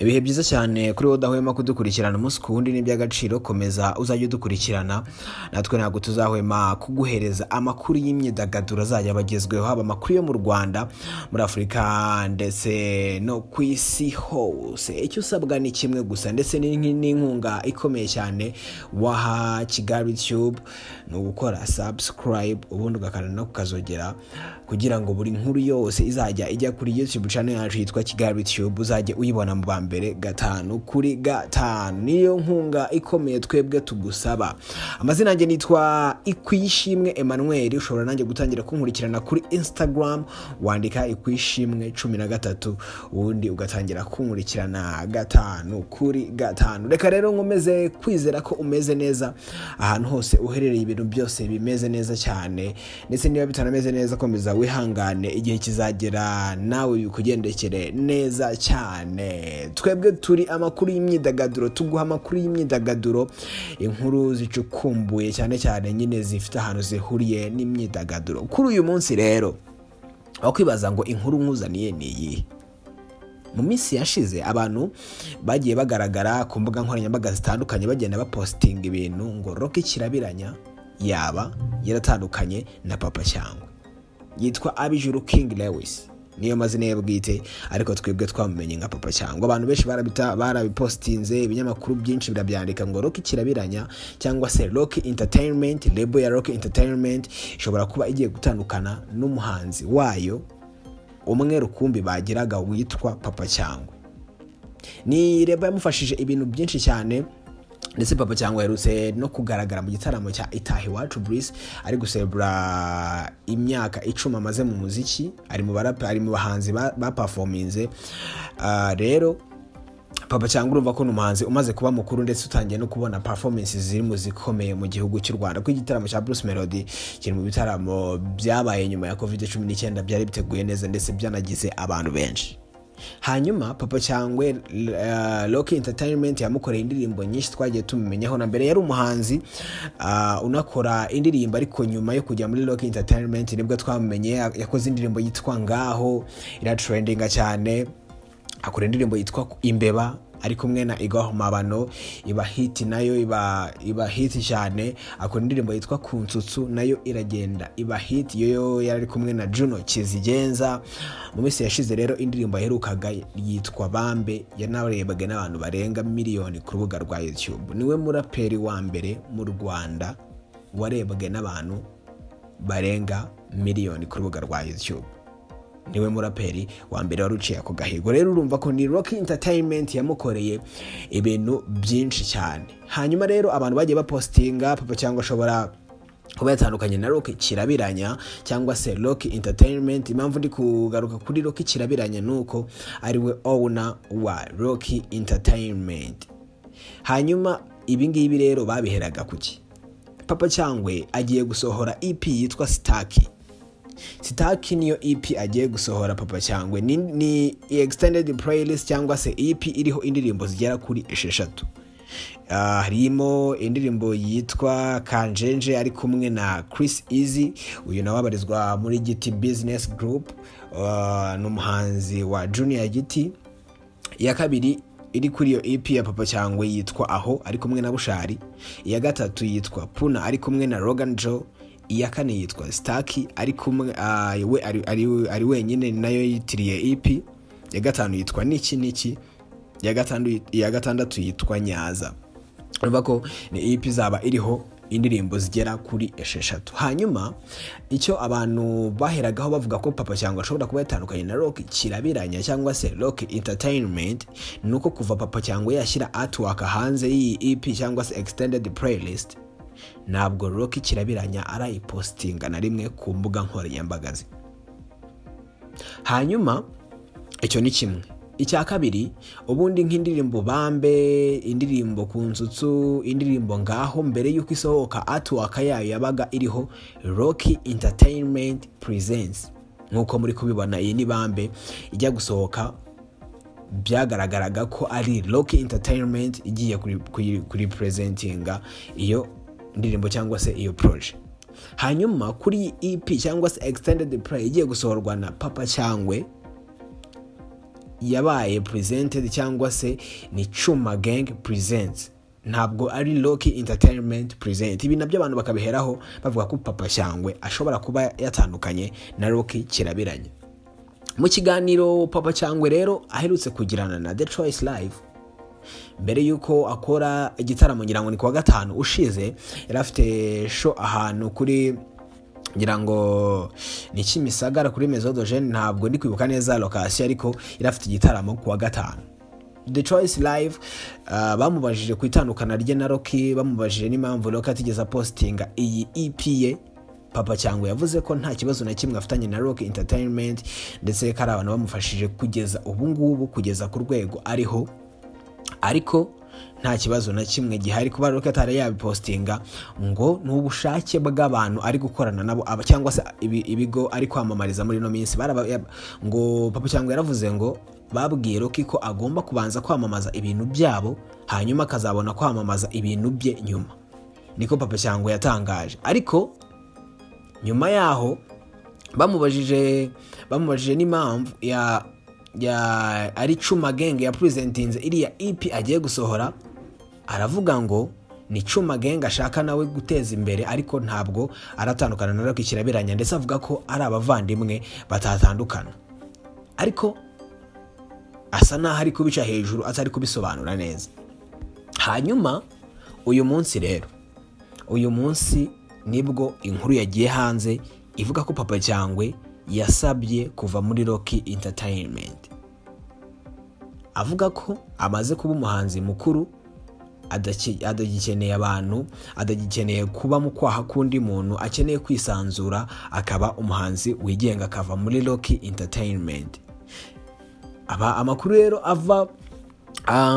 Ibihe byiza cyane kuri wowe udahwema kudukurikirana umunsi ku wundi, ni iby'agaciro. Komeza uzajya udukurikirana, natwe ntabwo tuzahwema kuguhereza amakuru y'imyidagaduro azajya aba agezweho, haba amakuru yo mu Rwanda, muri Afurika ndetse no ku isi hose. Icyo usabwa ni kimwe gusa, ndetse n'inkunga ikomeye cyane waha Kigali Tube ni ugukora subscribe, ubundi ugakanda no kukazogera, kugira ngo buri nkuru yose izajya ijya kuri YouTube channel yacu yitwa Kigali Tube uzajye uyibona mu ba mbere 5 kuri 5. Niyo nkunga ikomeye twebwe tugusaba. Amazina yanjye nitwa Ikwishimwe Emmanuel. Ushobora nanjye gutangira kunkurikirana kuri Instagram, wandika Ikwishimwe 13, ubundi ugatangira kunkurikirana 5 kuri 5. Reka rero nkomeze kwizera ko umeze neza ahantu hose uherereye, ibintu byose bimeze neza cyane, ndetse niba bitanameze neza komeza wihangane, igihe kizagera nawe bikugendekere neza cyane. Twebwe turi amakuru y'imyidagaduro, tuguha amakuru y'imyidagaduro, inkuru zicukumbuye cyane cyane nyine zifite ahantu zihuriye n'imyidagaduro. Kuri uyu munsi rero wakwibaza ngo inkuru nkuzaniye ni iyihe? Mu minsi yashize abantu bagiye bagaragara ku mbuga nkoranyambaga zitandukanye bagenda bapostinga ibintu ngo Rocky Kirabiranya yaba yaratandukanye na Papa Cyangwe. Yitwa Abijuru King Lewis, niyo mazina ye bwite, ariko twebwe twamumenye nka Papa Cyangwe. Abantu benshi barabipostinze, ibinyamakuru byinshi birabyandika ngo Rocky Kirabiranya cyangwa se Rocky Entertainment, label ya Rocky Entertainment ishobora kuba igiye gutandukana n'umuhanzi wayo umwe rukumbi bagiraga witwa Papa Cyangwe. Ni label yamufashije ibintu byinshi cyane, ndetse Papa Cyangwe aherutse no kugaragara mu gitaramo cya Itaha Iwacu Bruce ari gusebura imyaka 10 amaze mu muziki, ari mu barapa, ari mu bahanzi baperforminze. Rero Papa Cyangwe urumva ko ni umuhanzi umaze kuba mukuru, ndetse utangiye no kubona performances ziri mu zikomeye mu gihugu cy'u Rwanda, kuko igitaramo cya Bruce Melody kiri mu bitaramo byabaye nyuma ya COVID-19 byari biteguye neza ndetse byanagize abantu benshi. Hanyuma Papa Cyangwe, Rocky Entertainment yamukoreye indirimbo nyinshi twagiye tumumenyaho na mbere yari umuhanzi unakora indirimbo, ariko nyuma yo kujya muri Rocky Entertainment nibwo twamumenye. Yakoze indirimbo yitwa Ngaho iratrendinga cyane, akora indirimbo yitwa Imbeba ari kumwe na Igor Mabano, iba hit nayo, iba hit cyane. Akora indirimbo yitwa Kunsutsu nayo iragenda iba hit, yo yari kumwe na Juno Kizigenza. Mu minsi yashize rero indirimbo yaherukaga yitwa Bambe yanarebwaga n'abantu barenga miliyoni ku rubuga rwa YouTube. Niwe muraperi wa mbere mu Rwanda warebwaga n'abantu barenga miliyoni ku rubuga rwa YouTube. Niwe muraperi wa mbere wari uciye ako gahigo. Rero urumva ko ni Rocky Entertainment yamukoreye ibintu byinshi cyane. Hanyuma rero abantu bagiye bapostinga Papa Cyangwe ashobora kuba yatandukanye na Rocky Kirabiranya cyangwa se Rocky Entertainment. Impamvu ndi kugaruka kuri Rocky Kirabiranya nuko ariwe owner wa Rocky Entertainment. Hanyuma ibi ngibi rero babiheraga kuki? Papa Cyangwe agiye gusohora EP yitwa Sitaki. Sitaki niyo EP agiye gusohora Papa Cyangwe. Ni extended playlist cyangwa se EP iriho indirimbo zigera kuri 6. Harimo indirimbo yitwa Kanjenje ari kumwe na Chris Easy, uyu nawe abarizwa muri Giti Business Group, n'umuhanzi wa Junior Giti. Iya kabiri iri kuri iyo EP ya Papa Cyangwe yitwa Aho ari kumwe na Bushari. Iya gatatu yitwa Puna ari kumwe na Rogan Joe. Iya kane yitwa Staki ari kumwe, we ari wenyine nayo yitiriye EP. Iya gatanu yitwa Niki Niki. Iya gatandatu yitwa Nyaza. Urumva ko ni EP zaba iriho indirimbo zigera kuri 6. Hanyuma icyo abantu baheragaho bavuga ko Papa Cyangwe ashobora kuba yatandukanye na Rocky Kirabiranya cyangwa se Rocky Entertainment nuko kuva Papa Cyangwe yashyira artwork hanze y'iyi EP cyangwa se extended playlist, ntabwo Rocky Kirabiranya arayipostinga na rimwe ku mbuga nkoranyambaga ze. Hanyuma icyo ni kimwe. Icya kabiri, ubundi nk'indirimbo Bambe, indirimbo Kunsutsu, indirimbo Ngaho, mbere y'uko isohoka artwork yayo yabaga iriho Rocky Entertainment Presents. Nkuko muri kubibona iyi ni Bambe ijya gusohoka, byagaragaraga ko ari Rocky Entertainment igiye kuri presentinga iyo ndirimbo cyangwa se iyo project. Hanyuma kuri EP cyangwa se extended play igiye gusohorwa na Papa Cyangwe, yabaye presented cyangwa se ni Chuma Gang Presents, ntabwo ari Rocky Entertainment Present. Ibi nabyo abantu bakabiheraho bavuga ko Papa Cyangwe ashobora kuba yatandukanye na Rocky Kirabiranya. Mu kiganiro Papa Cyangwe rero aherutse kugirana na The Choice Live mbere yuko akora igitaramo, ngira ngo ni kuwa gatanu ushize, yari afite show ahantu kuri ngira ngo ni Kimisagara kuri Maison de Jeunes, ntabwo ndi kwibuka neza location, ariko yari afite igitaramo kuwa gatanu. The Choice Live bamubajije ku itandukana rye na Rocky, bamubajije n'impamvu Rocky atigeze apostinga iyi EP ye. Papa Cyangwe yavuze ko nta kibazo na kimwe afitanye na Rocky Entertainment, ndetse ko ari abantu bamufashije kugeza ubu ngubu, kugeza ku rwego ariho, ariko nta kibazo na kimwe gihari kuba Rocky atari yabipostinga, ngo ni ubushake bw'abantu ari gukorana nabo cyangwa se ibigo ari kwamamariza muri ino minsi. Ngo Papa Cyangwe yaravuze ngo babwiye Rocky ko agomba kubanza kwamamaza ibintu byabo, hanyuma akazabona kwamamaza ibintu bye nyuma. Niko Papa Cyangwe yatangaje. Ariko nyuma yaho bamubajije n'impamvu ya ari Chuma Gang ya presentinze iriya EP agiye gusohora, aravuga ngo ni Chuma Gang ashaka nawe guteza imbere, ariko ntabwo aratandukana na Rocky Kirabiranya, ndetse avuga ko ari abavandimwe batatandukana. Ariko asa naho ari kubica hejuru, atari kubisobanura neza. Hanyuma uyu munsi rero, uyu munsi nibwo inkuru yagiye hanze ivuga ko Papa Cyangwe yasabye kuva muri Rocky Entertainment, avuga ko amaze kuba umuhanzi mukuru, adagikeneye abantu, adagikeneye kuba mu kwaha k'undi muntu, akeneye kwisanzura akaba umuhanzi wigenga, akava muri Rocky Entertainment. Aba amakuru rero ava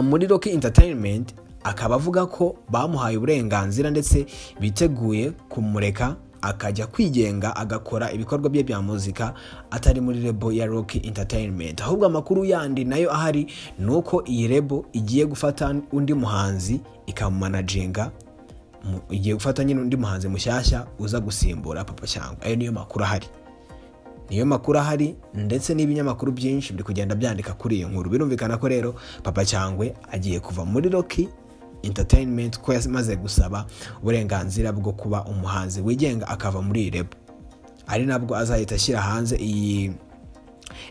muri Rocky Entertainment akaba avuga ko bamuhaye uburenganzira ndetse biteguye kumureka akajya kwigenga agakora ibikorwa bye bya muzika atari muri label ya Rocky Entertainment. Ahubwo amakuru yandi nayo ahari nuko iyi label igiye gufata undi muhanzi ikamumanaginga, igiye gufata nyine undi muhanzi mushyashya uza gusimbura Papa Cyangwe. Ayo niyo makuru ahari. Niyo makuru ahari, ndetse n'ibinyamakuru byinshi biri kugenda byandika kuri iyi nkuru. Birumvikana ko rero Papa Cyangwe agiye kuva muri Rocky Entertainment ko yamaze gusaba uburenganzira bwo kuba umuhanzi wigenga akava muri iyi label, ari nabwo azahita ashyira hanze iyi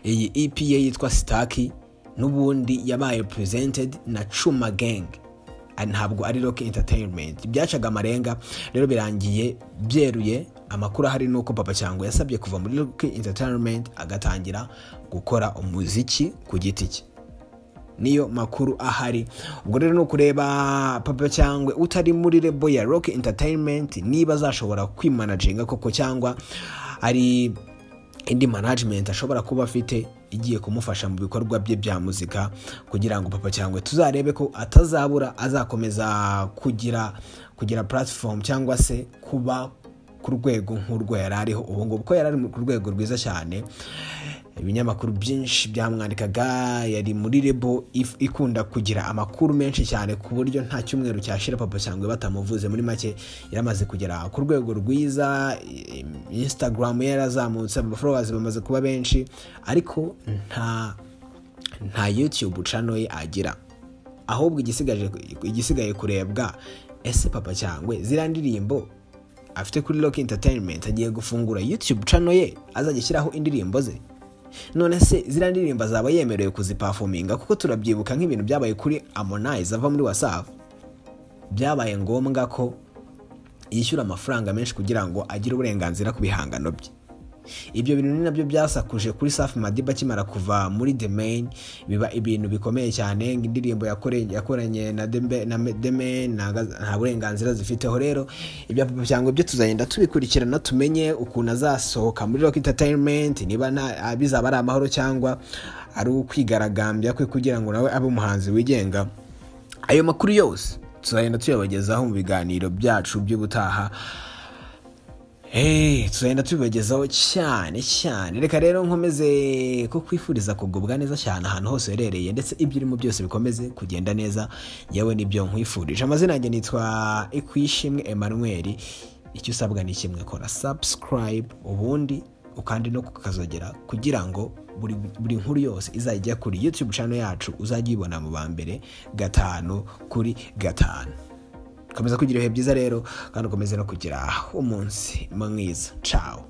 EP ye yitwa Sitaki, n'ubundi yabaye presented na Chuma Gang, ntabwo ari Rocky Entertainment. Byacaga amarenga rero birangiye byeruye. Amakuru ahari nuko Papa Cyangwe yasabye kuva muri Rocky Entertainment agatangira gukora umuziki ku giti cye. Niyo makuru ahari. Ubwo rero no kureba Papa Cyangwe utari muri label ya Rocky Entertainment niba azashobora kwimanaginga koko, cyangwa ari indi management ashobora kuba afite igiye kumufasha mu bikorwa bye bya muzika, kugira ngo Papa Cyangwe tuzarebe ko atazabura, azakomeza kugira platform cyangwa se kuba ku rwego nk'urwo yari ariho ubu ngubu, ko yari ari ku rwego rwiza cyane. Ibinyamakuru byinshi byamwandikaga, yari muri label ikunda kugira amakuru menshi cyane ku buryo nta cyumweru cyashira Papa Cyangwe batamuvuze. Muri make yaramaze kugera ku rwego rwiza, Instagram yarazamutse, followers bamaze kuba benshi, ariko nta YouTube channel ye agira. Ahubwo igisigaye kurebwa, ese Papa Cyangwe ziriya ndirimbo afite kuri Rocky Entertainment agiye gufungura YouTube channel ye azajya ashyiraho indirimbo ze? None se ziriya ndirimbo azaba yemerewe kuziperforminga? Kuko turabyibuka nk'ibintu byabaye kuri Harmonize ava muri Wasafi, byabaye ngombwa ko yishyura amafaranga menshi kugira ngo agire uburenganzira ku bihangano bye. Ibyo bintu ni nabyo byasakuje kuri Safi Madiba akimara kuva muri The Main, biba ibintu bikomeye cyane. Indirimbo yakoranye na The Main nta burenganzira zifiteho. Rero ibya Papa Cyangwe byo tuzagenda tubikurikirana, tumenye ukuntu azasohoka muri Rocky Entertainment, niba bizaba ari amahoro cyangwa ari ukwigaragambya kwe kugira ngo nawe abe umuhanzi wigenga. Ayo makuru yose tuzagenda tuyabagezaho mu biganiro byacu by'ubutaha. Tuzagenda tubibagezaho cyane cyane. Reka rero nkomeze ko kwifuriza kugubwa neza cyane ahantu hose uherereye, ndetse ibyo urimo byose bikomeze kugenda neza. Yewe nibyo nkwifurije. Amazina yanjye nitwa Ikwishimwe Emmanuel. Icyo usabwa ni kimwe, kora subscribe ubundi ukandi no kukazogera kugira ngo Buri nkuru yose izajya kuri YouTube channel yacu uzajya uyibona mu ba mbere 5 kuri 5. Komeza kugira ibihe byiza rero, kandi ukomeze no kugira umunsi mwiza. Ciao.